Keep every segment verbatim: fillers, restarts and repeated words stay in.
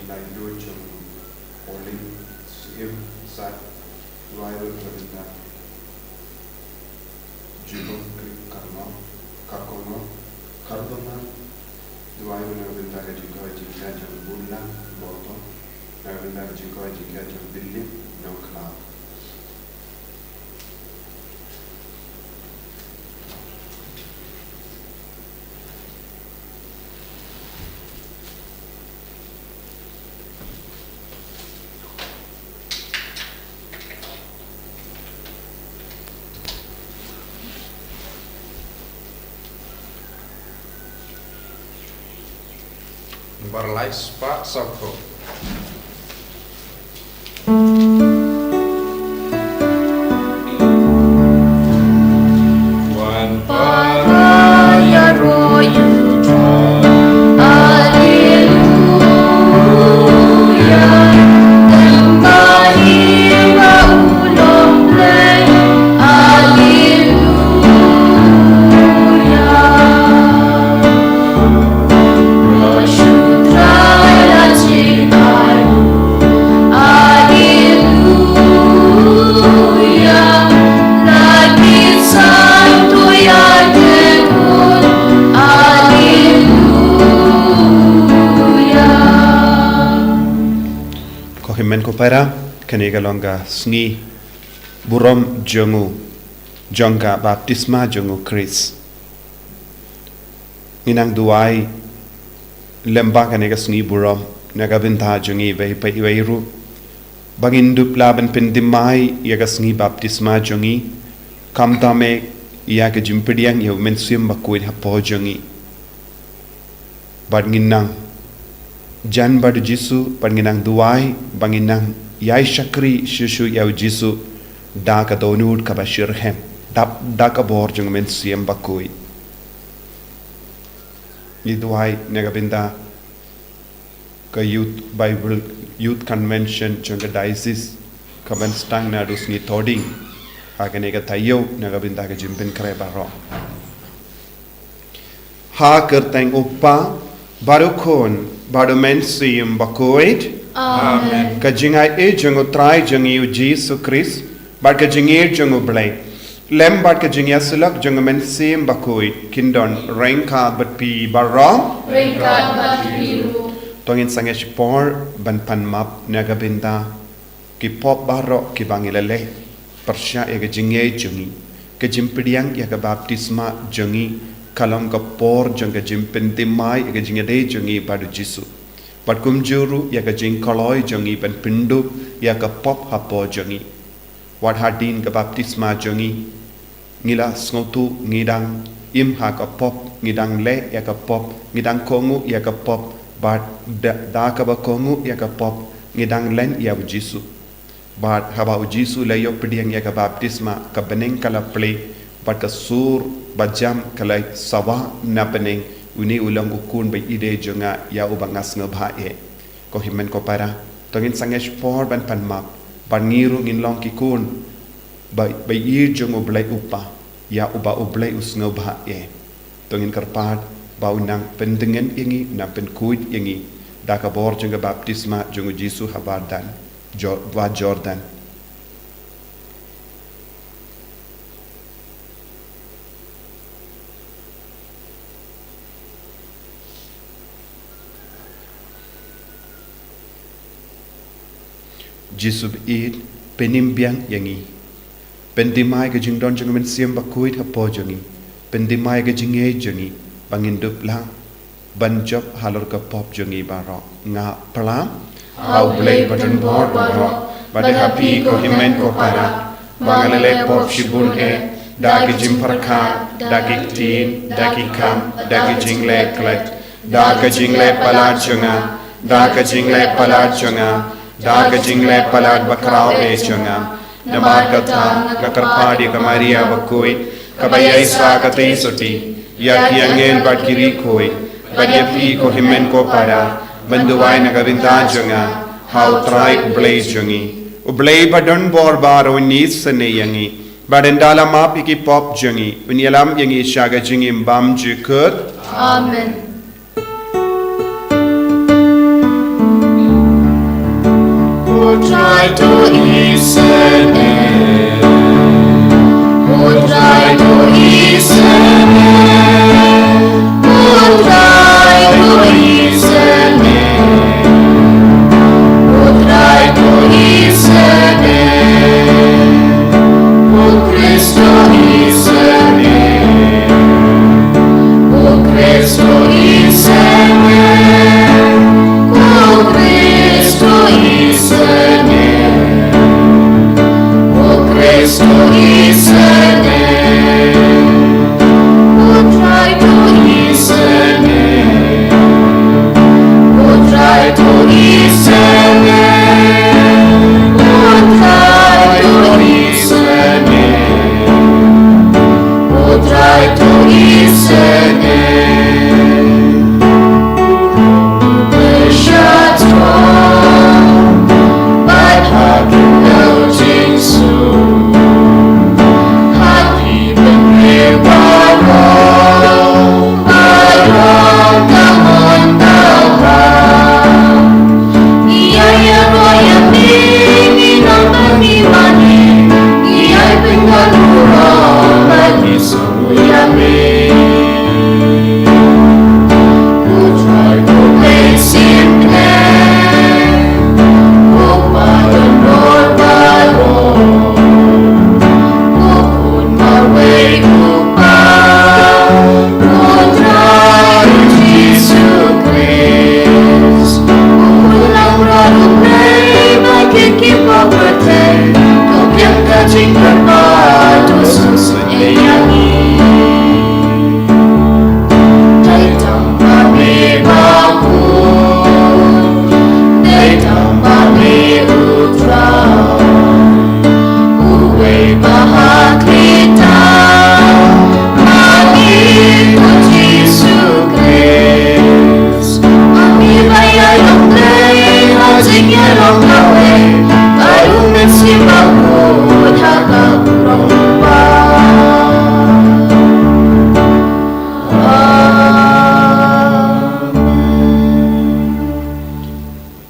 Naduh jong u Pauline Syiem Sat, duwai ban pynbna jubab kri karno ka kono karbana, duwai ban pynbna ka jingkoit jingkhiah jong Bunlang Borto, na ka bynta ka jingkoit jingkhiah jong Bilip Nongkhlaw. Bar lai spah sawphew. Wan para ïaroh ïa u Trai. Alleluia. Lem bad ïa u long Blei. Alleluia. Ko hynmen ko para, kane ka long ka sngi burom jong u, jong ka baptisma jong u Khrist. Ngi nang duwai lem bad kane ka sngi burom na ka bynta jong ngi iwei pa iwei ruh, ba ngin dup lah ban pynthymmai ïa ka sngi baptisma jong ngi, khamtam eh ïa ka jingpdiang ïa u Mynsiem Bakhuid hapoh jong ngi. Bad ngin nang jan bad u Jisu, bad ngin nang duwai ba ngin nang ïai shakri shuh shuh ïa u Jisu da ka dohnud kaba shitrhem, da, da ka bor jong u Mynsiem Bakhuid. Ngi duwai na ka bynta ka Youth Bible, Youth Convention jong ka Diocese, kaban sdang naduh sngi Thohdieng ha kane ka taïew, na ka bynta ka jingpynkhreh baroh. Ha ka kyrteng u Kpa, bad u Khun, bad u Mynsiem Bakhuid. Amen. Ka jingaiei jong u Trai jong ngi u Jisu Khrist, bad ka jingïeit jong u Blei, lem bad ka jingïasyllok jong u Mynsiem Bakhuid, kin don ryngkat bad phi baroh. Ryngkat bad phi ruh. To ngin sangeh shipor ban pan map na ka bynta ki pop baroh kiba ngi la leh pyrshah ïa ka jingngeit jong ngi. Ka jingpdiang ïa ka baptisma jong ngi ka long ka por jong ka jingpynthymmai ïa ka jingïadei jong ngi bad u Jisu. Bad kumjuh ruh ïa ka jingkloi jong ngi ban pyndup ïa ka pop hapoh jong ngi. Wat hadien ka baptisma jong ngi, ngi la sngewthuh ngi dang im ha ka pop, ngi dang leh ïa ka pop, ngi dang kohnguh ïa ka pop, bad da, da kaba kohnguh ïa ka pop, ngi dang len ïa u Jisu. Bad haba u Jisu u la ïoh pdiang ïa ka baptisma, ka bneng ka la plie, bad ka sur bajam ka la sawa na bneng, une u long u Khun ba ïeit jong nga, ïa uba nga sngewbha eh. Ko hynmen ko para, to ngin sangeh shipor ban pan map, bad ngi ruh ngin long ki khun ba, ba ïeit jong u Blei u Kpa, ïa uba u Blei u sngewbha eh. To ngin kyrpad ba un nang pyndngen ïa ngi, un nang pynkhuid ïa ngi da ka bor jong ka baptisma jong u Jisu ha Wad Jordan, Jor-, Wad Jordan. Jisu baieit, pynim biang ïa ngi. Pynthymmai ka jingdon jong u Mynsiem Bakhuid hapoh jong ngi. Pynthymmai ka jingngeit jong ngi, ba ngin dup lang ban jop halor ka pop jong ngi baroh. Nga pyrshang ha u Blei badonbor baroh, bad ha phi ko hynmen ko para, ba nga la leh pop shibun eh, da ki jingpyrkhat, da ki ktien, da ki kam, da ki jingleh klet, da ka jingleh palat jong nga, da ka jingleh palat jong nga, da ka jingleh palat bakhraw eh jong nga. Namar kata nga kyrpad ïa ka Maria bakhuid, kaba ïaisah katei sotti, ïa ki angel bad ki riewkhuid, bad ïa phi ko hynmen ko para, ban duwai na ka bynta jong nga ha u Trai u Blei jong ngi. U Blei badonbor baroh un isynei ïa ngi, bad un da la map ïa ki pop jong ngi, un ïalam ïa ngi sha ka jingim bymjukut. Amen.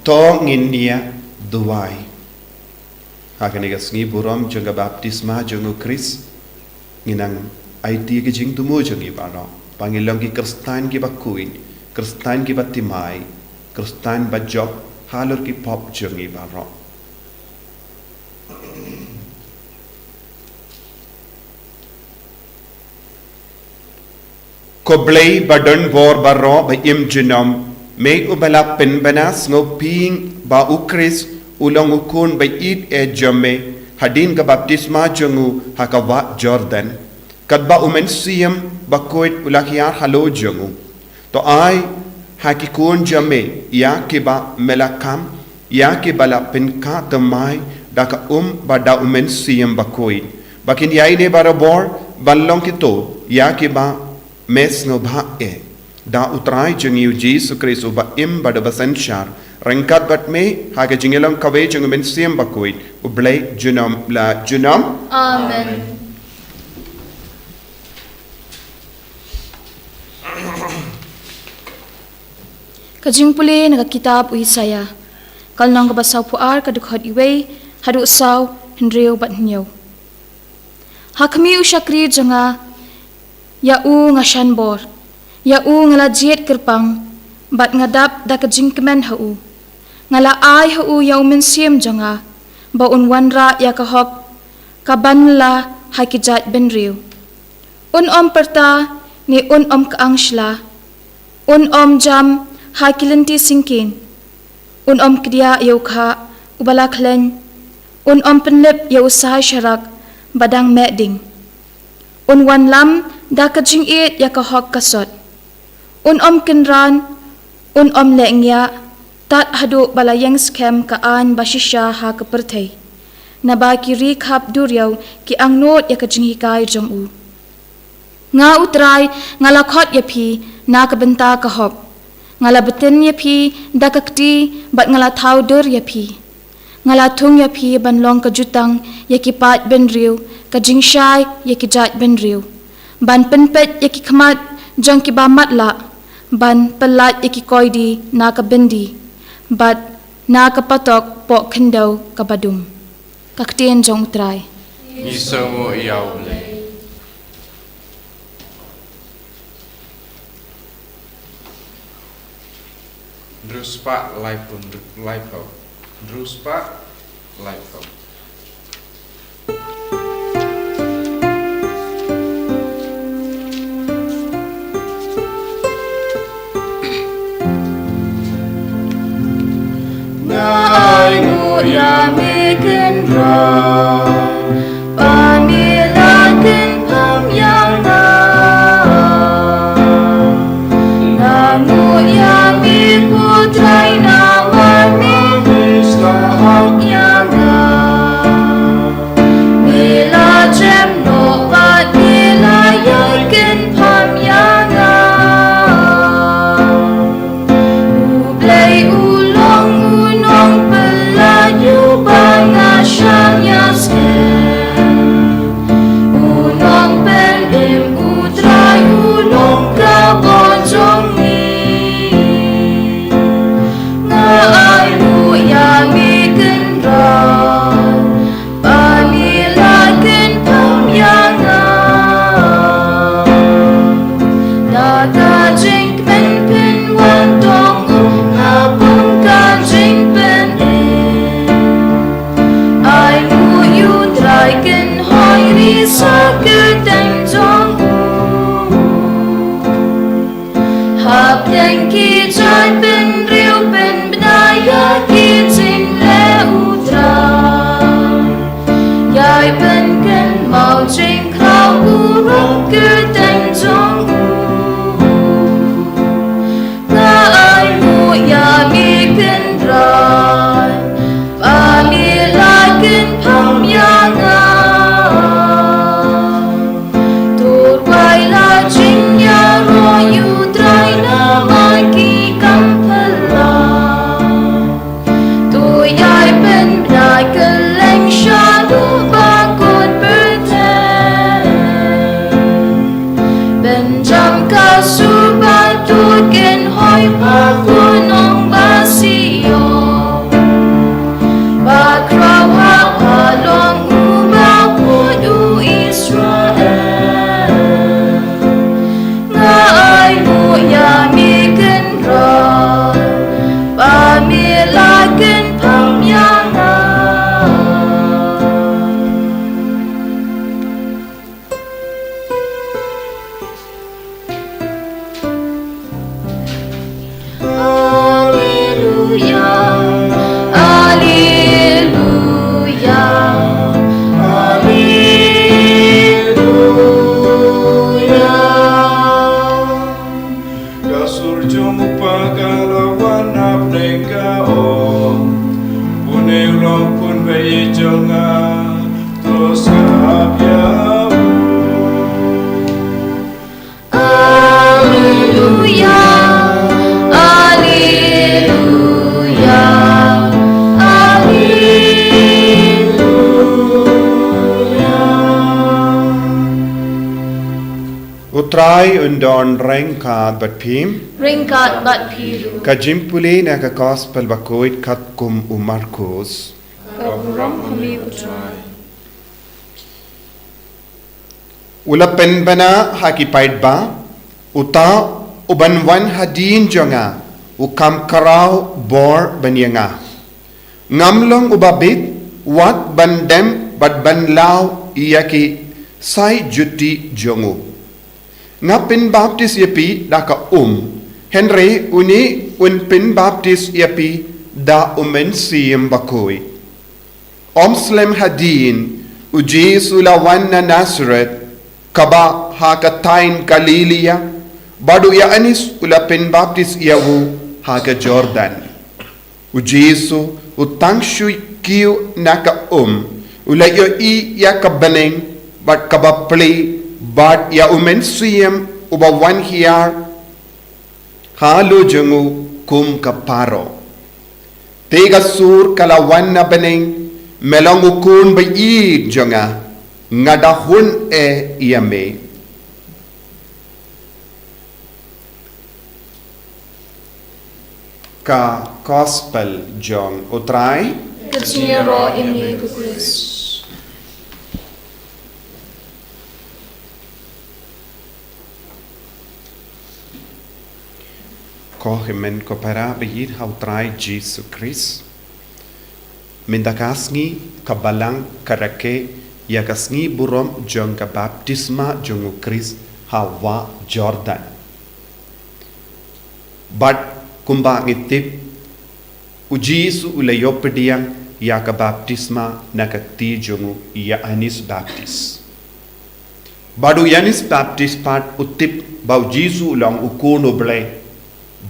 To ngin ïa duwai. Ha kane ka sngi burom jong ka baptisma jong u Khrist, ngin nang aiti ka jingthmu jong ngi baroh ba ngin long ki Khristan kiba khuid, Khristan kiba thymmai, Khristan ba jop halor ki pop jong ngi baroh. Ko Blei ba don bor baroh ba im junom, me uba la pynbna sngewbha ba u Khrist u long u khun ba ïeit eh jong me hadien ka baptisma jong u ha ka wah Jordan, katba u Mynsiem Bakhuid u la hiar halor jong u. To ai ha ki khun jong me ïa kiba me la kham, ïa kiba la pynkha thymmai da ka um bad da u Mynsiem Bakhuid, ba kin ïaineh barabor ban long kito ïa kiba me sngewbha eh. Da u Trai jong ngi u Jisu Khrist uba im bad uba synshar, ryngkat bad me ha ka jingïalong kawei jong u Mynsiem Bakhuid, U Blei junom la junom. Amen. Ka jingpule na ka kitab u Isaïah, ka lynnong kaba sawphew ar, ka dkhot iwei haduh saw, hynriew bad hynñiew. Ha khmih u shakri jong nga, ïa u nga shan bor, ïa u nga la jied kyrpang, bad nga dap da ka jingkmen ha u. Nga la ai ha u ïa u Mynsiem jong nga, ba un wanrah ïa ka hok kaban la ha ki jaid bynriew. Un ym pyrta ne un ym kyang shla. Un ym jam ha ki lynti syngkien. Un ym kdiah ïa u khah uba la khleiñ. Un ym pynlip ïa u sai sharak ba dang meh ding. Un wanlam da ka jingïeit ïa ka hok ka sot. Un ym kynran, un ym leh ngiah, tad haduh ba la ïeng skhem ka aiñ ba shisha ha ka pyrthei. Naba ki ri khap duriaw ki angnud ïa ka jinghikai jong u. Nga u Trai nga la khot ïa phi na ka bynta ka hok. Nga la btin ïa phi da ka kti bad nga la thaw dur ïa phi. Nga la thung ïa phi ban long ka jutang ïa ki paid bynriew, ka jingshai ïa ki jaid bynriew. Ban pynpeit ïa ki khmat jong kiba matlah, ban pyllait ïa ki koidi na ka byndi, bad na ka patok poh khyndew kaba dum. Ka ktien jong u Trai. Ngi sngewnguh ïa u Blei. Hynriew spah laiphew, laiphew. Hynriew spah laiphew. Nga ainguh ïa me kynrad, ba me la kynpham ïa nga. Nga nguh ïa me ko Trai na jong nga, to sngap ïa u. Alleluia, alleluia, alleluia. U Trai un don ryngkat bad phi. Ryngkat bad phi ruh. Ka jingpule na ka Gospel bakhuid katkum u Markus. Ka burom ha me, U Trai. U la pynbna ha ki paidbah, uta uban wan hadien jong nga, u kham khraw bor ban ïa nga. Ngam long uba bit, wat ban dem bad ban law ïa ki sai juti jong u. Nga pynbaptis ïa phi da ka um, hynrei une un pynbaptis ïa phi da u Mynsiem Bakhuid. Ym slem hadien, u Jisu u la wan na Nasareth, kaba ha ka thaiñ Galilaia, bad u Ïoannis u la pynbaptis ïa u ha ka Jordan. U Jisu u tang shu kiew na ka um, u la ïohi ïa ka bneng, bad kaba plie, bad ïa u Mynsiem uba wan hiar halor jong u kum ka paror. Te ka sur ka la wan na bneng, me long u khun ba ïeit jong nga, nga da hun eh ïa me. Ka Gospel jong U Trai. Ka jingïaroh ïa me ko Khrist. Ko hynmen ko para ba ïeit ha U Trai Jisu Khrist. Mynta ka sngi ka Balang ka rakhe ïa ka sngi burom jong ka baptisma jong U Khrist ha wah Jordan. Bad kumba ngi tip, u Jisu u la ïoh pdiang ïa ka baptisma na ka kti jong u Ïoannis Baptis. Bad u Ïoannis Baptis pat u tip ba u Jisu u long u Khun U Blei.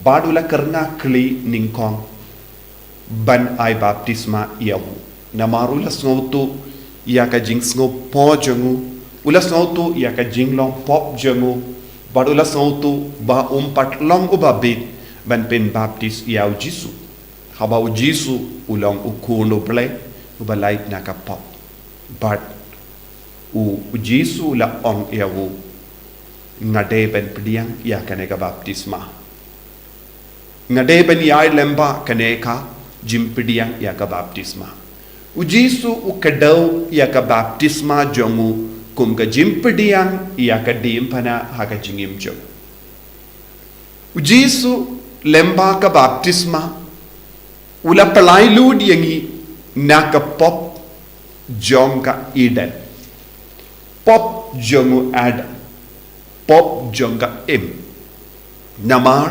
Bad u la kyrngah khlieh nyngkong ban ai baptisma ïa u. Namar u la sngewthuh ïa ka jingsngewpop jong u, u la sngewthuh ïa ka jinglong pop jong u, bad u la sngewthuh ba um pat long uba bit ban pynbaptis ïa u Jisu. Haba u Jisu u long u Khun U Blei, uba lait na ka pop. Bad u, u Jisu u la ong ïa u, nga dei ban pdiang ïa kane ka baptisma. Nga dei ban ïaid lyngba kane ka jingpdiang ïa ka baptisma. U Jisu u kdew ïa ka baptisma jong u kum ka jingpdiang ïa ka diengphna ha ka jingim jong u. U Jisu lyngba ka baptisma u la pynlait lut ïa ngi na ka pop jong ka Eden. Pop jong u Adam. Pop jong ka Im. Namar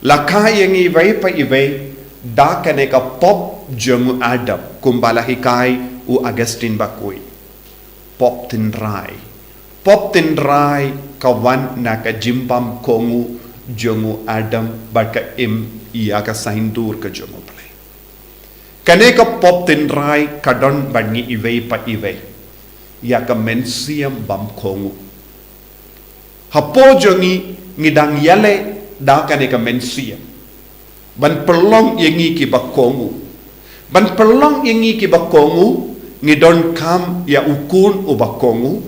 la kha ïa ngi iwei pa iwei da kane ka pop jong u Adam, kumba la hikai u Augustine Bakhuid. Pop tynrai. Pop tynrai ka wan na ka jingbam kohnguh jong u Adam bad ka Im ïa ka saiñdur ka jong U Blei. Kane ka pop tynrai ka don bad ngi iwei pa iwei. Ïa ka mynsiem bam kohnguh. Hapoh jong ngi ngi dang ïaleh da kane ka mynsiem. Ban pynlong ïa ngi kiba kohnguh. Ban pynlong ïa ngi kiba kohnguh, ngi donkam ïa u Khun uba kohnguh.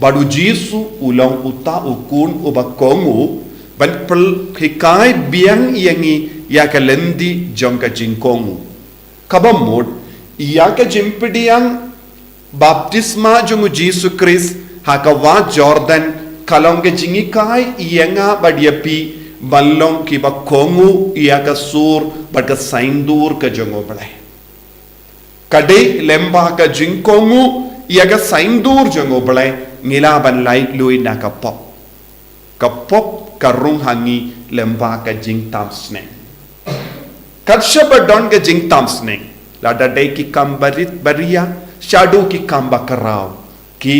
Bad u Jisu u long uta u Khun uba kohnguh. Ban pyl-, hikai biang ïa ngi ïa ka lynti jong ka jingkohnguh. Kaba mut, ïa ka jingpdiang baptisma jong u Jisu Khrist ha ka wah Jordan, ka long ka jinghikai ïa nga bad ïa phi, ban long kiba kohnguh ïa ka sur bad ka saiñdur ka jong U Blei. Ka dei lyngba ka jingkohnguh ïa ka saiñdur jong U Blei, ngi lah ban lait lut na ka pop. Ka pop ka rung ha ngi lyngba ka jingtam sneng. Kat shaba don ka jingtam sneng, lada dei ki kam barit baria, shaduh ki kam bakhraw, ki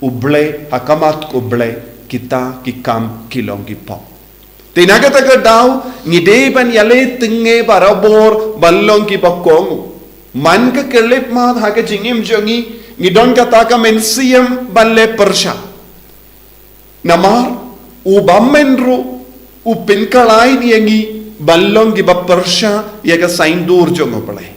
U Blei, ha khmat U Blei, kita ki kam ki long ki pop. Te na kata ka daw, ngi dei ban ïaleh tynrai barabor ban long kiba kohnguh. Man ka khyllipmat ha ka jingim jong ngi, ngi don kata ka mynsiem ban leh pyrshah. Namar u bymmen ruh u pynkhlaiñ ïa ngi ban long kiba pyrshah ïa ka saiñdur jong U Blei.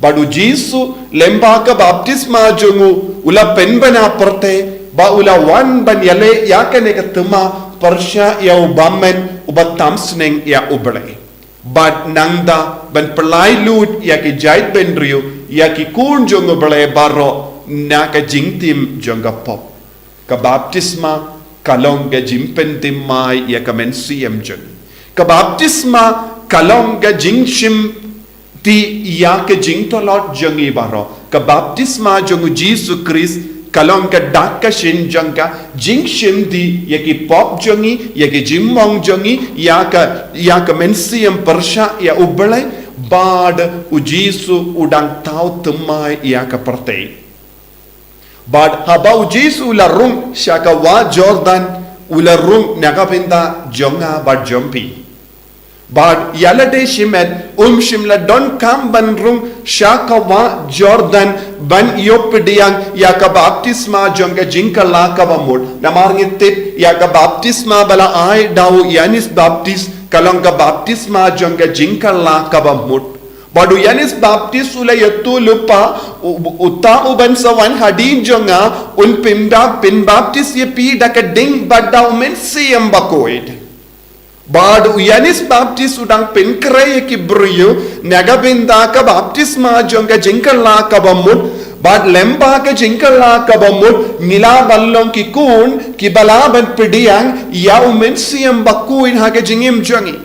Bad U Jisu lyngba ka baptisma jong u, u la pynbna pyrthei, ba u la wan ban ïaleh ïa kane ka thma pyrshah ïa u bymmen uba tam sneng ïa U Blei. Bad nangta ban pyllait luid ïa ki jaitbynriew, ïa ki khun jong U Blei baroh na ka jingtim jong ka pop. Ka baptisma ka long ka jingpynthymmai ïa ka mynsiem jong ngi. Ka baptisma ka long ka jingshim ti ïa ka jingtlot jong ngi baroh. Ka baptisma jong U Jisu Khrist ka long ka dak ka shin jong ka jingshim ti ïa ki pop jong ngi, ïa ki jingmong jong ngi, ïa ka, ïa ka mynsiem pyrshah ïa U Blei. Bad U Jisu u dang thaw thymmai ïa ka pyrthei. Bad haba U Jisu u la rung sha ka wah Jordan, u la rung na ka bynta jong nga bad jong phi. Bad ïa lade shimet um shym la donkam ban rung sha ka wah Jordan ban ïoh pdiang ïa ka baptisma jong ka jingkylla kaba mut. Namar ngi tip ïa ka baptisma ba la ai da u Ïoannis Baptis ka long ka baptisma jong ka jingkylla kaba mut. Bad u Ïoannis Baptis u la ïathuh lypa, u, u, uta uban sa wan hadien jong nga un pynbap, pynbaptis ïa phi da ka ding bad da u Mynsiem Bakhuid. Bad u Ïoannis Baptis u dang pynkhreh ïa ki briew na ka bynta ka baptisma jong ka jingkylla kaba mut. Bad lyngba ka jingkylla kaba mut ngi lah ban long ki khun kiba lah ban pdiang ïa u Mynsiem Bakhuid ha ka jingim jong ngi.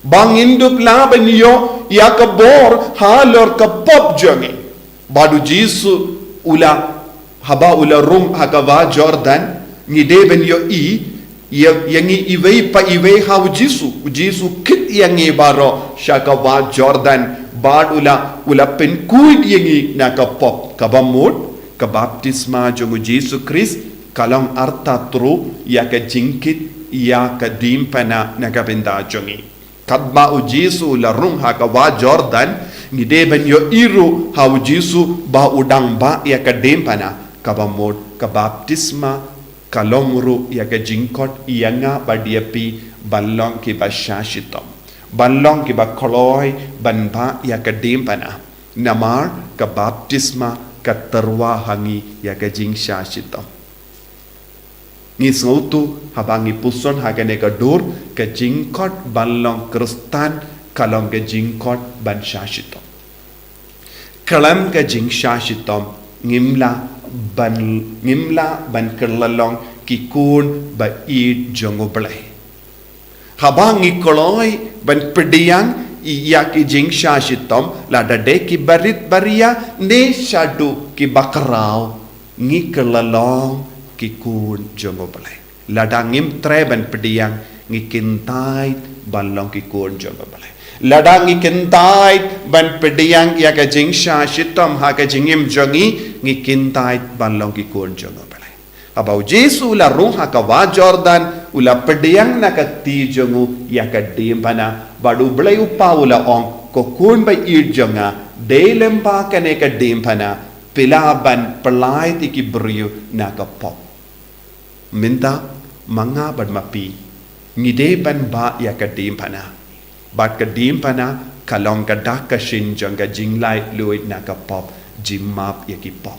Ba ngin dup lah ban ïoh ïa ka bor halor ka pop jong ngi. Bad U Jisu u la, haba u la rung ha ka wah Jordan, ngi dei ban ïohi ïa, ïa ngi iwei pa iwei ha U Jisu. U Jisu kit ïa ngi baroh sha ka wah Jordan. Bad u la, u la pynkhuid ïa ngi na ka pop kaba mut. Ka baptisma jong U Jisu Khrist ka long artatru ïa ka jingkit ïa ka diengphna na ka bynta jong ngi. Katba U Jisu u la rung ha ka wah Jordan, ngi dei ban ïohi ruh ha U Jisu ba u dang bah ïa ka diengphna. Kaba mut ka baptisma ka long ruh ïa ka jingkhot ïa nga bad ïa phi ban long kiba shah shitom, ban long kiba kloi ban bah ïa ka diengphna. Namar ka baptisma ka tyrwa ha ngi ïa ka jingshah shitom. Ngi sngewthuh haba ngi puson ha kane ka dur, ka jingkhot ban long Khristan ka long ka jingkhot ban shah shitom. Khlem ka jingshah shitom ngim lah ban, ngim lah ban kylla long ki khun ba ïeit jong U Blei. Haba ngi kloi ban pdiang ïa ki jingshah shitom, lada dei kiba rit baria ne shaduh kiba khraw, ngi kylla long ki khun jong U Blei. Lada ngim treh ban pdiang, ngi kyntait ban long ki khun jong U Blei. Lada ngi kyntait ban pdiang ïa ka jingshah shitom ha ka jingim jong ngi, ngi kyntait ban long ki khun jong U Blei. Haba U Jisu u la rung ha ka wah Jordan, u la pdiang na ka kti jong u ïa ka diengphna, bad U Blei U Kpa u la ong, ko khun ba ïeit jong nga, dei lyngba kane ka diengphna phi lah ban pyllait ïa ki briew na ka pop. Mynta ma nga bad ma phi ngi dei ban bah ïa ka diengphna. Bad ka diengphna ka long ka dak ka shin jong ka jinglaitluid na ka pop, jingmap ïa ki pop.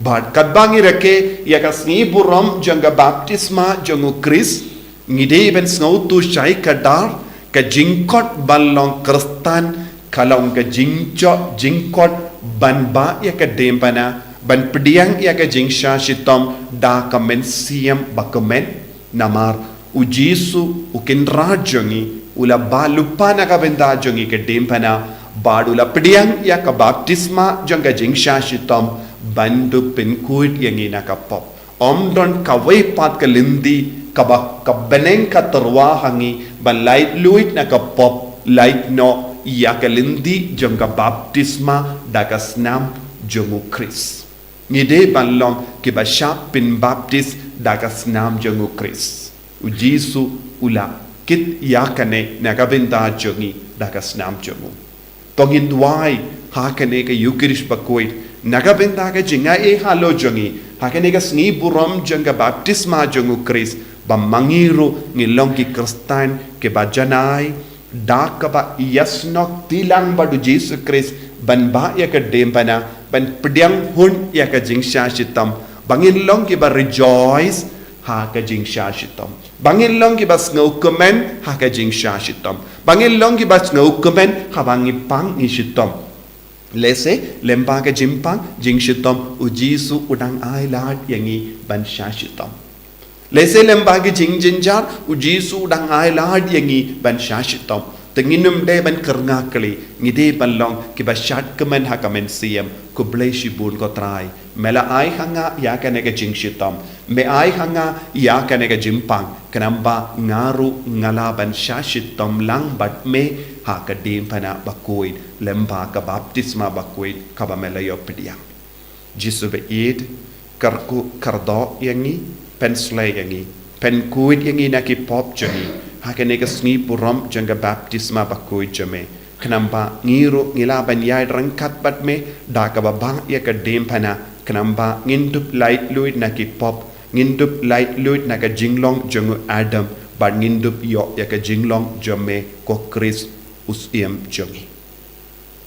Bad katba ngi rakhe ïa ka sngi burom jong ka baptisma jong U Khrist, ngi dei ban sngewthuh shai kdar, ka jingkhot ban long Khristan ka long ka jingjoh jingkhot ban bah ïa ka diengphna, ban pdiang ïa ka jingshah shitom da ka mynsiem bakmen. Namar U Jisu U Kynrad jong ngi u la bah lypa na ka bynta jong ngi ka diengphna, bad u la pdiang ïa ka baptisma jong ka jingshah shitom ban dup pynkhuid ïa ngi na ka pop. Ym don kawei pat ka lynti kaba ka bneng ka tyrwa ha ngi ban laitluid na ka pop, lait noh ïa ka lynti jong ka baptisma da ka snam jong U Khrist. Ngi dei ban long kiba shah pynbaptis da ka snam jong U Khrist. U Jisu u la kit ïa kane na ka bynta jong ngi da ka snam jong u. To ngin duwai ha kane ka Eucharist bakhuid, na ka bynta ka jingai ei halor jong ngi, ha kane ka sngi burom jong ka baptisma jong u Khrist, ba ma ngi ruh ngi long ki Khristan kiba janai, da kaba ïasnoh tilang bad u Jisu Khrist, ban bah ïa ka diengphna, ban pdiang hun ïa ka jingshah shitom, ba ngin long kiba rejoice ha ka jingshah shitom, ba ngin long kiba sngewkmen ha ka jingshah shitom, ba ngin long kiba sngewkmen haba ngi pang ngi shitom. Lehse lyngba ka jingpang jingshitom, u Jisu u dang ailad ïa ngi ban shah shitom. Lehse lyngba ka jingjynjar, u Jisu u dang ailad ïa ngi ban shah shitom. Te ngin ym dei ban kyrngah kli, ngi dei ban long kiba shad kmen ha ka mynsiem. Khublei shibun ko Trai, me la ai ha nga ïa kane ka jingshitom, me ai ha nga ïa kane ka jingpang, khnang ba nga ruh nga lah ban shah shitom lang bad me ha ka diengphna bakhuid, lyngba ka baptisma bakhuid kaba me la ïoh pdiang. Jisu ba ïeit, kyrkhu kyrdoh ïa ngi, pynsleh ïa ngi, pynkhuid ïa ngi na ki pop jong ngi ha kane ka sngi burom jong ka baptisma bakhuid jong me, khnang ba ngi ruh ngi lah ban ïaid ryngkat bad me da kaba bah ïa ka diengphna, khnang ba ngin dup laitluid na ki pop, ngin dup laitluid na ka jinglong jong u Adam, bad ngin dup ïoh ïa ka jinglong jong me ko Khrist, u Syiem jong ngi.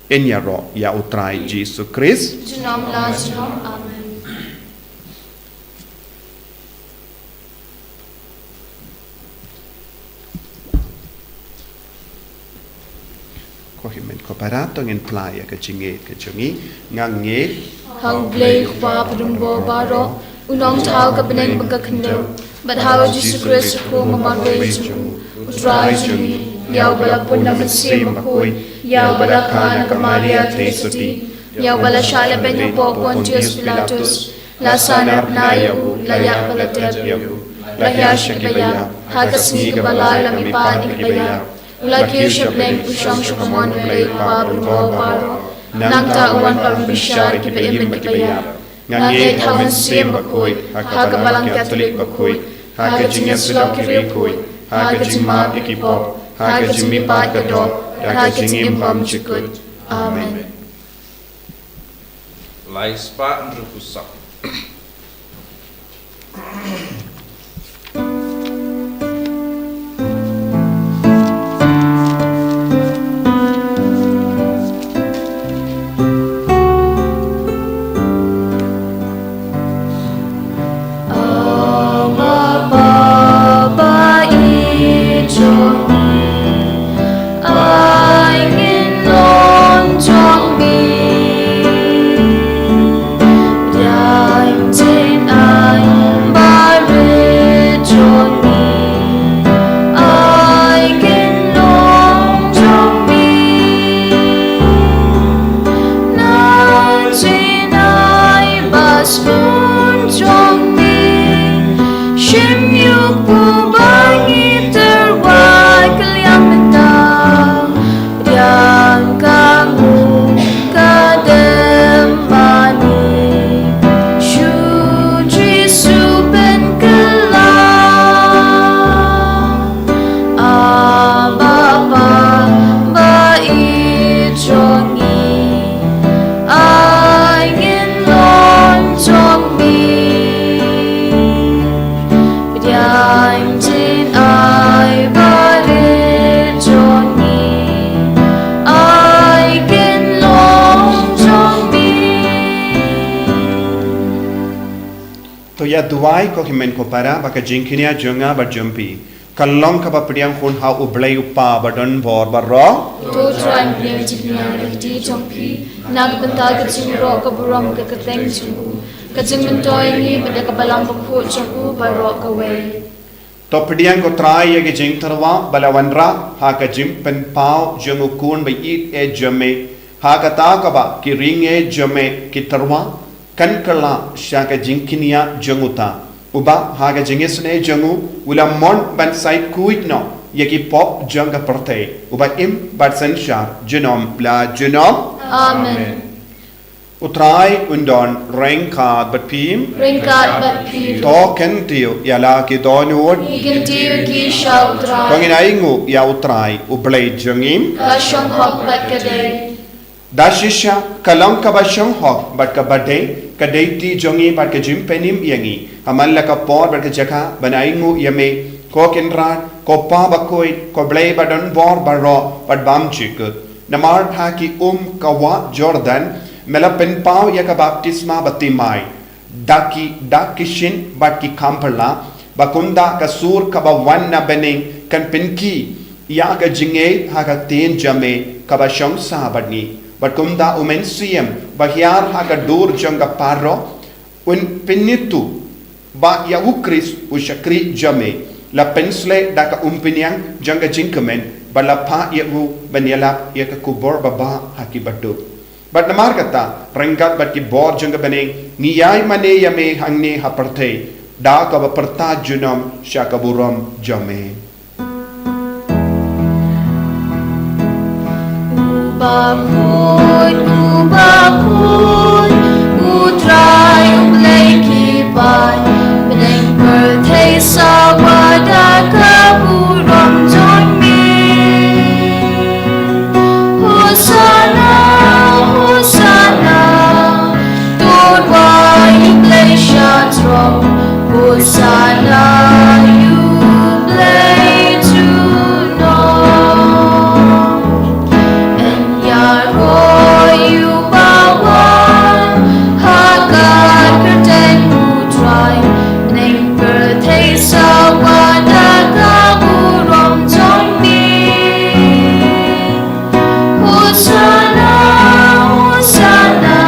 Ngin ïaroh ïa u Trai Jisu Khrist. Junom la junom. Amen. Ko hynmen ko para, to ngin phla ïa ka jingngeit ka jong ngi. Nga ngeit ha U Blei Kpa badonbor baroh, U Nongthaw ka bneng bad ka khyndew, bad ha U Jisu Khrist, U Khun ba marwei jong U, U Trai jong ngi, ïa uba la pun na Mynsiem Bakhuid, ïa uba la kha na ka Maria theisotti, ïa uba la shah lehbeiñ hapoh Pontius Pilatus, la sahnarphna ïa u, la ïap bad la dep ïa u, la hiar sha kiba ïap, ha ka sngi kaba lai la mihpat na kiba ïap, u la kiew sha bneng, u shong sha ka mon U Blei Kpa badonbor baroh. Nangta u wan ban bishar ïa kiba im bad kiba ïap. Nga ngeit ha U Mynsiem Bakhuid, ha ka Balang Katholik bakhuid, ha ka jingïasyllok ki riewkhuid, ha ka jingmap ïa ki pop, ha ka jingmihpat ka doh, ha ka jingim bymjukut. Amen. Lai spah hynriewphew saw. Ama Baba i jong ngi, ai ngin long jong me. Pdiang jingim barit jong me, ai ngin long jong me. Na jingim ba sngewbha jong me, shim ïa u ba ngi tyrwa kylliang mynta. Pdiang ka ngu ka dem mane, shu Jisu pynkylla. Ama Baba i jong ngi, ai ngin long jong me. Pdiang jingim barit jong ngi, ai ngin long jong me. To ïa duwai ko hynmen ko para, ba ka jingkñia jong nga bad jong phi kan long kaba pdiang hun ha U Blei U Kpa badonbor baroh. To Trai, pdiang jingkñia na ka kti jong phi, na ka bynta ka jingïaroh ka burom ka kyrteng jong u, ka jingmyntoi ïa ngi bad ïa ka Balang Bakhuid jong u baroh kawei. To pdiang ko Trai ïa ka jingtyrwa ba la wanrah ha ka jingpynpaw jong u Khun ba ïeit eh jong me, ha kata kaba ki ri ngi jong me ki tyrwa kan kylla sha ka jingkñia jong uta, uba ha ka jingisynei jong u, u la mon ban said khuid noh ïa ki pop jong ka pyrthei, uba im bad synshar junom la junom. Amen. U Trai un don ryngkat bad phi. Ryngkat bad phi. To kyntiew ïa la ki dohnud. Ngi kyntiew ïa ki sha U Trai. To ngin ainguh ïa U Trai U Blei jong ngi. Ka shong hok bad ka dei. Da shisha, ka long kaba shong hok bad kaba dei, ka dei ti jong ngi bad ka jingpynim ïa ngi ha man la ka por bad ka jaka ban ainguh ïa me, ko Kynrad, ko Pa bakhuid, ko Blei ba don bor baroh bad bymjukut. Namar ha ki um ka wah Jordan me la pynpaw ïa ka baptisma bathymmai da ki dak ki shin bad ki kham pyrla, ba kumta ka sur kaba wan na bneng kan pynkhih ïa ka jingngeit ha ka ktien jong me kaba shong sah bad ngi. Bad kumta U Mynsiem ba hiar ha ka dur jong ka paralok un pynithuh ba ïa U Khrist u shakri jong me la pynsleh da ka umphniang jong ka jingkmen, ba la phah ïa u ban ïalap ïa ka khubor babha ha ki baduk. Bad namar kata, ryngkat bad ki bor jong ka bneng, ngi ïai mane ïa me hangne ha pyrthei da kaba pyrta junom sha ka burom jong me. U bakhuid, u bakhuid, U Trai U Blei ki paid, bneng pyrthei sawa da ka burom jong me. Hosanna, Hosanna, to U Blei sha throng, Hosanna ïa U Blei junom. Yn ïaroh ïa u ba wan ha ka kyrteng U Trai, bneng pyrthei sawa da ka burom jong me. Hosanna, Hosanna,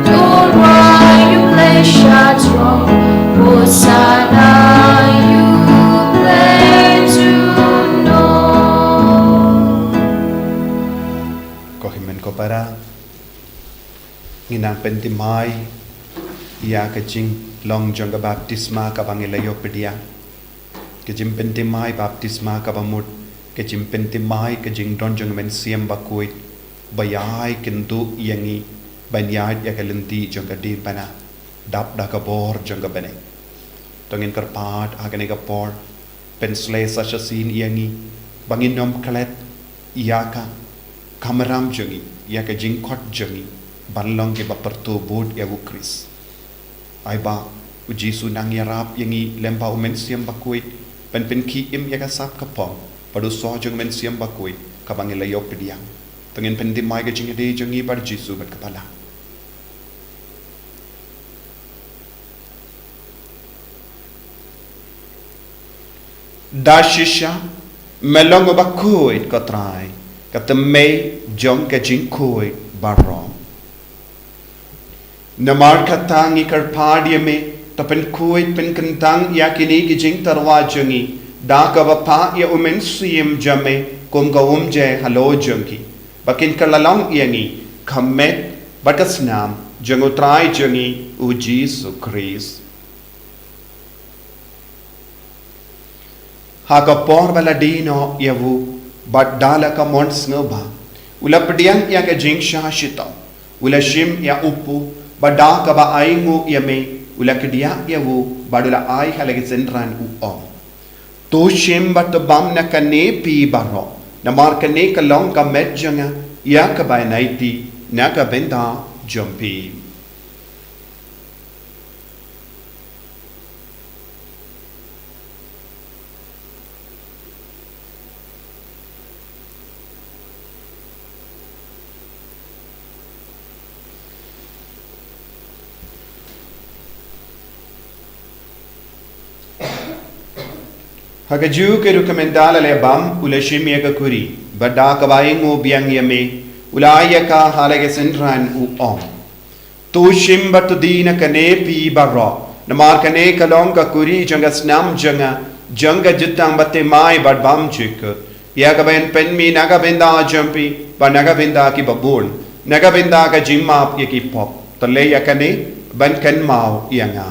to U Blei sha throng, Hosanna ïa U Blei junom. Ko hynmen ko para, ngin nang pynthymmai ïa ka jinglong jong ka baptisma kaba ngi la ïoh pdiang. Ka jingpynthymmai baptisma kaba mut ka jingpynthymmai ka jingdon jong U Mynsiem Bakhuid ba ïai kynduh ïa ngi ban ïaid ïa ka lynti jong ka diengphna dap da ka bor jong ka bneng. To ngin kyrpad ha kane ka por, pynsleh sa shisien ïa ngi ba ngin ym klet ïa ka kamram jong ngi, ïa ka jingkhot jong ngi ban long kiba pyrthuh bud ïa U Khrist. Ai ba U Jisu nang ïarap ïa ngi lem bad U Mynsiem Bakhuid ban pynkhih im ïa ka sap ka phong bad u soh jong U Mynsiem Bakhuid kaba ngi la ïoh pdiang. To ngin pynthymmai ka jingïadei jong ngi bad U Jisu bad ka balang. Da shisha me long u bakhuid, ko Trai, ka thymmei jong ka jingkhuid baroh. Namar kata ngi kyrpad ïa me, to pynkhuid pynkyntang ïa kine ki jingtyrwa jong ngi da kaba phah ïa U Mynsiem jong me kum ka umjai halor jong ki, ba kin kylla long ïa ngi ka met bad ka snam jong U Trai jong ngi U Jisu Khrist. Ha ka por ba la die noh ïa u, bad da la ka mon sngewbha u la pdiang ïa ka jingshah shitom, u la shim ïa u pud, bad da kaba ainguh ïa me u la kdiah ïa u, bad u la ai ha la ki synran, u ong: To shim bad to bam na kane phi baroh, namar kane ka long ka met jong nga ïa kaba yn aiti na ka bynta jong phi. Ha kajuh ka rukom, ynda la leh bam, u la shim ïa ka kuri, bad da kaba ainguh biang ïa me u la ai ïa ka ha la ki synran, u ong: To shim bad to die na kane phi baroh, namar kane ka long ka kuri jong ka snam jong nga, jong ka jutang bathymmai bad bymjukut, ïa kaba yn pynmih na ka bynta jong phi bad na ka bynta kiba bun, na ka bynta ka jingmap ïa ki pop. To leh ïa kane ban kynmaw ïa nga.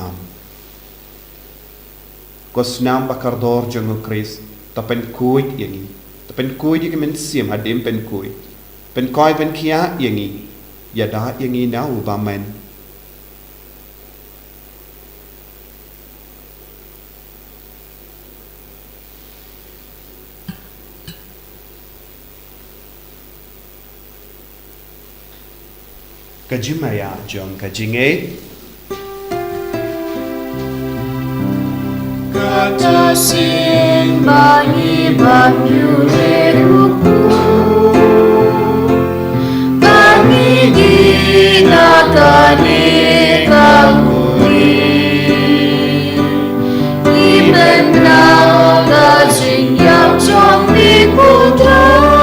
Ko snam ba kordor jong U Khrist, to pynkhuid ïa ngi, to pynkhuid ïa ki mynsiem hadien pynkhuid, pynkhuid pynkhiah ïa ngi, ïada ïa ngi na u bymman. Ka jingmaïa jong ka jingngeit. Kata sien ba ngi bam ïa u Kpu, ba ngi dih na kane ka khlieh. Ngi pynbna ka jingïap jong me, ko Trai.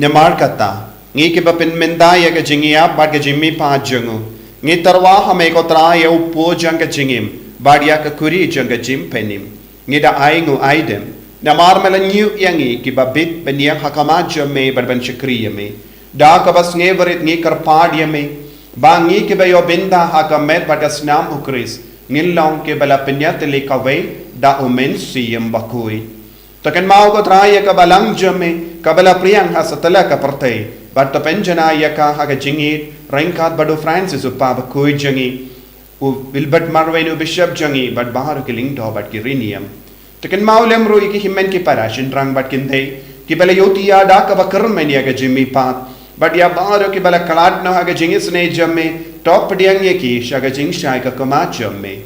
Namar kata, ngi kiba pynmynta ïa ka jingïap bad ka jingmihpat jong u, ngi tyrwa ha me ko Trai ïa u pud jong ka jingim bad ïa ka khuri jong ka jingpynim. Ngi da ai ngu ai dem, namar me la ñiuh ïa ngi kiba bit ban ïeng ha khmat jong me bad ban shakri ïa me. Da kaba sngewrit ngi kyrpad ïa me ba ngi kiba ïoh bynta ha ka met bad ka snam u Khrist ngin long kiba la pynïatylli kawei da u Mynsiem Bakhuid. To kynmaw ko Trai ïa ka balang jong me kaba la pdiang ha satlak ka pyrthei, bad to pynjanai ïa ka ha ka jingïeit ryngkat bad u Francis u Kpa Bakhuid jong ngi, u Wilbert Marwein u Bishop jong ngi bad baroh ki lyngdoh bad ki riewniam. To kynmaw lem ruh ïa ki hynmen ki para shynrang bad kynthei kiba la ïohi ïa da kaba kyrmen ïa ka jingmihpat bad ïa baroh kiba la khlad noh ha ka jingisynei jong me, to pdiang ïa ki sha ka jingshai ka khmat jong me.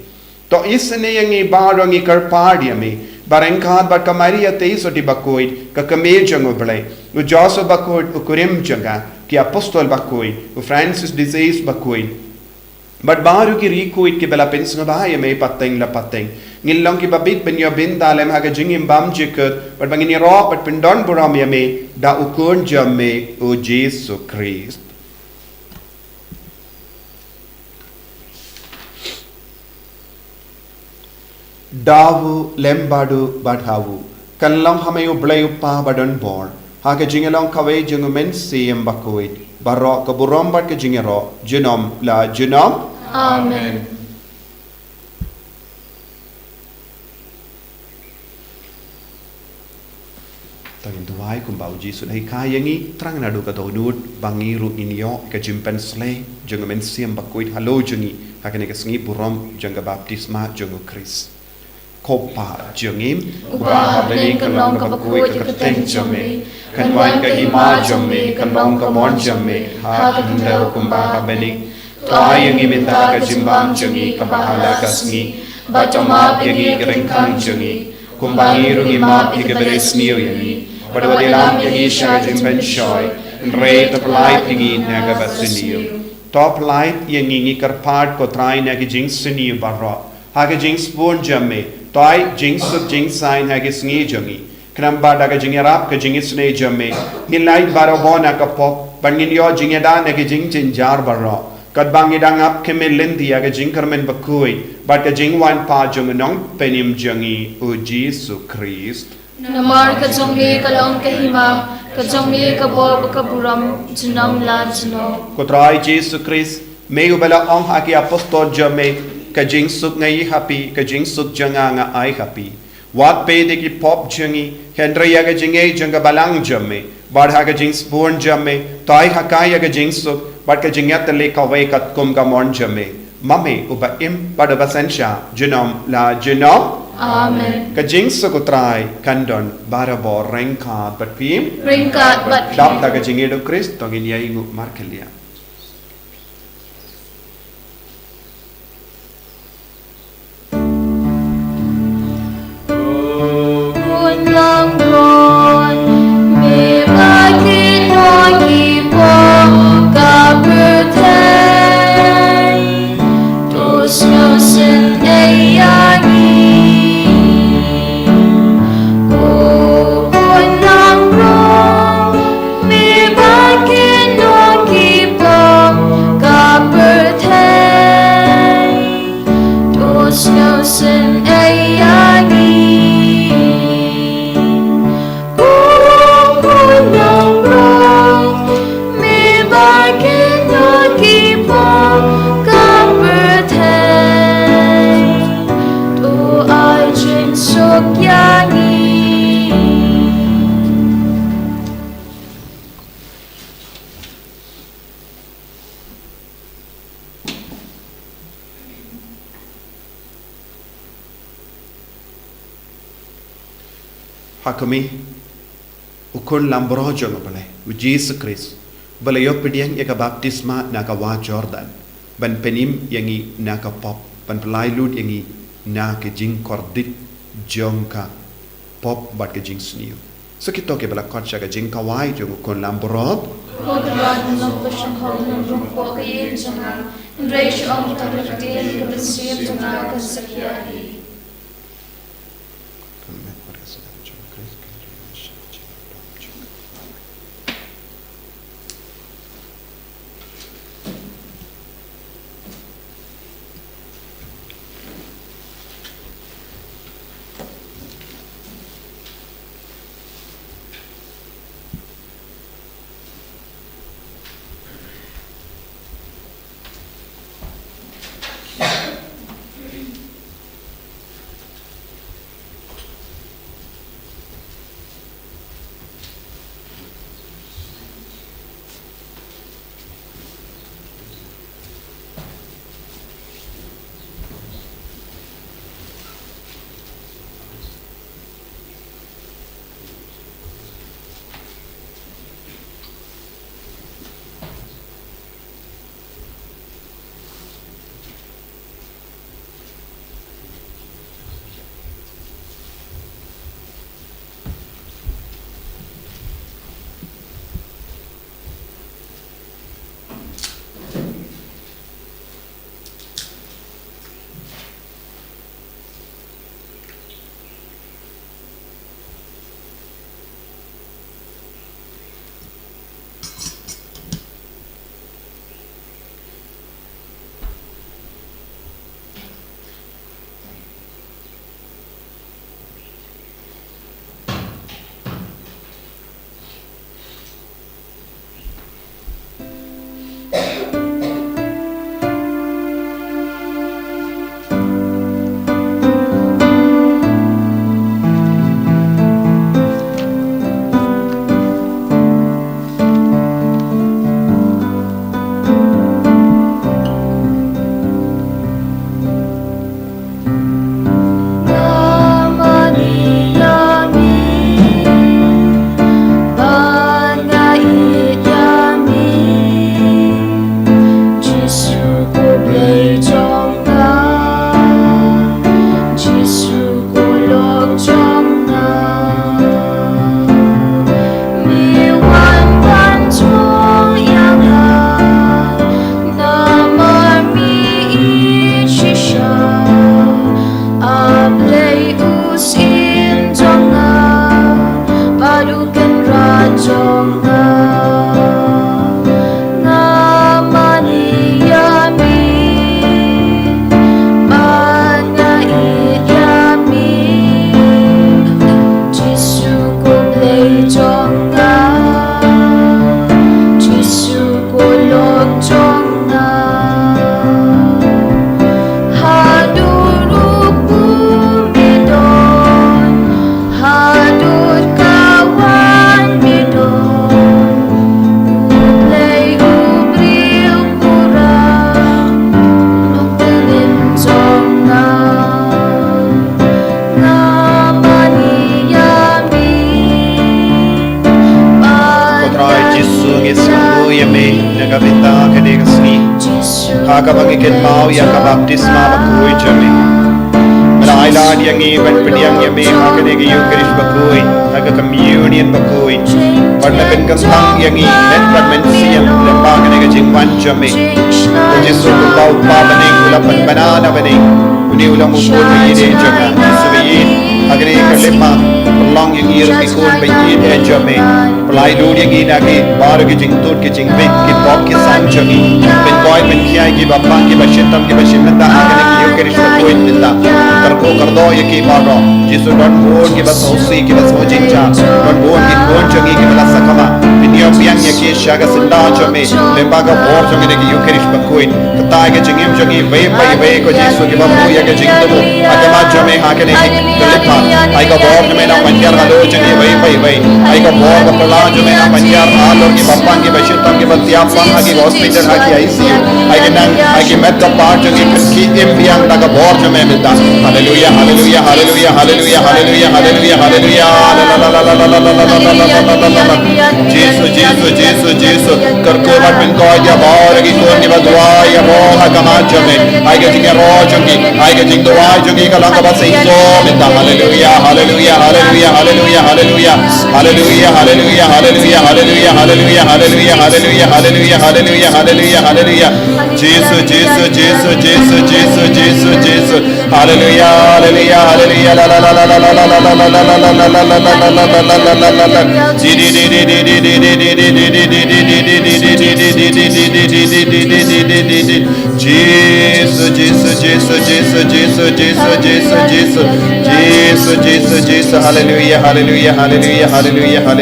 To isynei ïa ngi baroh, ngi kyrpad ïa me ba ryngkat bad ka Maria Theisotti Bakhuid ka kmie jong u Blei, u Joseph Bakhuid u kurim jong ka, ki apostol bakhuid, u Francis de Sales Bakhuid, bad baroh ki riewkhuid kiba la pynsngewbha ïa me pateng la pateng, ngin long kiba bit ban ïoh bynta lem ha ka jingim bymjukut, bad ba ngin ïaroh bad pyndonburom ïa me da u Khun jong me u Jisu Khrist. Da u lem bad u bad ha u, kan long ha me u Blei u Kpa badonbor, ha ka jingïalong kawei jong u Mynsiem Bakhuid, baroh ka burom bad ka jingïaroh junom la junom. Amen. To ngin duwai kumba u Jisu u la hikai ïa ngi, tang naduh ka dohnud, ba ngi ruh ngin ïoh ka jingpynshlei jong u Mynsiem Bakhuid halor jong ngi ha kane ka sngi burom jong ka baptisma jong u Khrist. Ko Kpa jong ngi uba ha bneng, kan long kaba khuid ka kyrteng jong me, kan wan ka hima jong me, kan long ka mon jong me ha ka khyndew kumba ha bneng. To ai ïa ngi mynta ka jingbam jong ngi kaba ha la ka sngi, bad to map ïa ngi ki ryngkang jong ngi, kumba ngi ruh ngi map ïa kiba la sniew ïa ngi, bad wat ïalam ïa ngi sha ka jingpynshoi, hynrei to pyllait ïa ngi na kaba sniew. To pyllait ïa ngi, ngi kyrpad ko Trai, na ki jingsniew baroh, ha ka jingsbun jong me, to ai jingsuk jingsaiñ ha ki sngi jong ngi. Khnang ba da ka jingïarap ka jingisynei jong me, ngin lait barabor na ka pop, bad ngin ïoh jingïada na ki jingjynjar baroh, katba ngi dang ap khmih lynti ïa ka jingkyrmen bakhuid bad ka jingwan pat jong u Nongpynim jong ngi u Jisu Khrist. Namar ka jong me ka long ka hima, ka jong me ka bor bad ka burom junom la junom. Ko Trai Jisu Khrist, me uba la ong ha ki apostol jong me, ka jingsuk nga ai ha phi, ka jingsuk jong nga nga ai ha phi. Wat peit ïa ki pop jong ngi, hynrei ïa ka jingngeit jong ka balang jong me, bad ha ka jingsbun jong me, to ai ha ka ïa ka jingsuk bad ka jingïatylli kawei katkum ka mon jong me. Ma me uba im bad uba synshar junom la junom. Amen. Ka jingsuk u Trai kan don barabor ryngkat bad phi. Ryngkat bad phi. Dap da ka jingngeit u Khrist, to ngin ïainguh markhylliang. To sngewsynei ïa ngi. Ko Khun Nongpynim, me ba kynnoh ki pop ka pyrthei, to ai jingsuk ïa ngi. Ha kumne, u khun lambrot jong U Blei, U Jisu Khrist, ba la ïoh pdiang ïa ka baptisma na ka wah Jordan, ban pynim ïa ngi na ka pop, ban pyllait lut ïa ngi na ka jingkordit jong ka pop bad ka jingsniew. Sa kito kiba la khot sha ka jingkawei jong u khun lambrot. Ko Trai, ngam lah ban shong ha u lynrung hapoh ka ïing jong nga, hynrei shu ong ïa kata ka ktien, ka mynsiem jong nga kan sa hiar hi. Nga mane ïa me, bad nga ïeit ïa me, Jisu ko Blei jong nga, Jisu ko Lok jong nga. Me wan ban jngoh ïa nga, namar me ïeit shisha. A Blei u syiem jong nga, bad u kynrad jong nga. Nga mane ïa me, bad nga ïeit ïa me, Jisu ko Blei jong nga, Jisu ko Lok jong nga. Haduh ruh kumne don, haduh ka wan me don, U Blei u briew u ram, Nongpynim jong nga. Nga mane ïa me. Ko Trai Jisu, ngi sngewbha ïa me na ka bynta kane ka sngi, ha kaba ngi kynmaw ïa ka baptisma bakhuid jong me. Me la ailad ïa ngi ban pdiang ïa me ha kane ka Ïukharist bakhuid, ha ka communion bakhuid. Bad me pynkyntang ïa ngi, met bad mynsiem, lyngba kane ka jingwan jong me. Ko Jisu, kumba u Kpa bneng u la pynbna na bneng, une u long u khun ba ïeit jong nga. Jisu ba ïeit, ha kane ka khyllipmat, pynlong ïa ngi ruh ki khun ba ïeit jong me. Pyllait lut ïa ngi na ki baroh ki jingtud, ki jingbieit, ki pop ki san jong ngi. Pynkoit pynkhia ïa kiba pang, kiba shitom, kiba shim bynta ha kane ka Ïukharist bakhuid mynta. Kyrkhu kyrdoh ïa ki baroh. Jisu, don bun kiba sngewsih, kiba sngewjynjar. Don bun ki khun jong ngi kiba la sakma. Pynïoh biang ïa ki sha ka syndah jong me, lyngba ka bor jong kane ka Ïukharist bakhuid. Kata ka jingim jong ngi iwei pa iwei, ko Jisu, kiba buh ïa ka jingthmu ha khmat jong me ha kane ka khyllipmat. Ai ka bor jong me nang ban ïar haduh Jong ngi iwei pa iwei. Ai ka bor ka pala jong ngi na pynïar halor ki ba pang, ki ba shitom, ki ba thiah pang ha ki hospital, ha ki I C U. Ai ki nang, ai ki met ka par jong ngi, ki im biang da ka bor jong ngi mynta. Haleluya, haleluya, haleluya, haleluya, haleluya, haleluya, haleluya. La, la, la, la. Jisu, Jisu, Jisu, Jisu. Kyrkhu ban pynkoit ïa baroh ki khun kiba duwai ïaroh ha khmat jong me. Ai ka jingïaroh jong ki, ai ka jingduwai jong ki ka long kaba shisha mynta. Haleluya, haleluya, haleluya, haleluya, haleluya. Haleluya, haleluya, haleluya, haleluya, haleluya, haleluya, haleluya, haleluya, haleluya, haleluya, haleluya. Jisu, Jisu, Jisu, Jisu, Jisu, Jisu, Jisu. Haleluya, haleluya, haleluya. La, la, la, la. Di, di, di, di. Jisu, Jisu, Jisu. Jisu, Jisu, Jisu, Jisu. Haleluya, haleluya, haleluya, haleluya.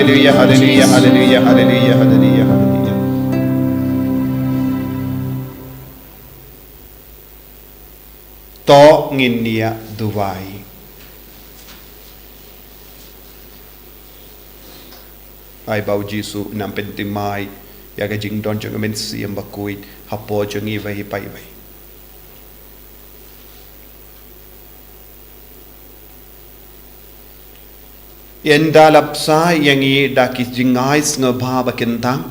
To ngin ïa duwai. Ai ba u Jisu un nang pynthymmai ïa ka jingdon jong ka Mynsiem Bakhuid hapoh jong ngi iwei pa iwei. Ynda la bsa ïa ngi da ki jingai sngewbha ba kyntang,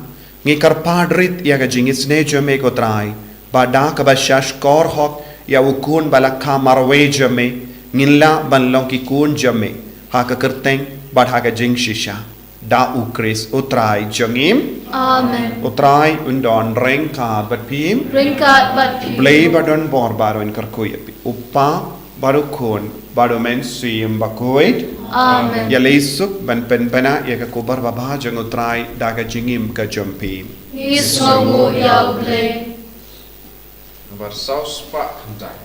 ngi kyrpad rit ïa ka jingisynei jong me ko Trai, ba da kaba shahshkor hok ïa u Khun ba la kha marwei jong me, ngin lah ban long ki khun jong me ha ka kyrteng bad ha ka jingshisha. Da u Khrist u Trai jong ngi. Amen. U Trai un don ryngkat bad phi. Ryngkat bad phi. Blei ba don bor baroh un kyrkhu ïa phi. U Kpa bad u Khun bad u Mynsiem Bakhuid. Amen. Ïa leit suk ban pynbna ïa ka khubor babha jong u Trai da ka jingim ka jong phi. Ngi sngewnguh ïa u Blei. Nambar saw spah khyndai.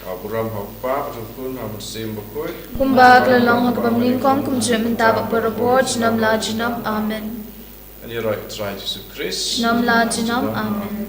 Abraham ha u Kpa, ha u Khun, ha u Mynsiem Bakhuid. Kumba ka la long ha kaba nyngkong, kumjuh mynta bad barabor, junom la junom. Amen. Ani roi Trai Jisu Khrist. Junom la junom. Amen.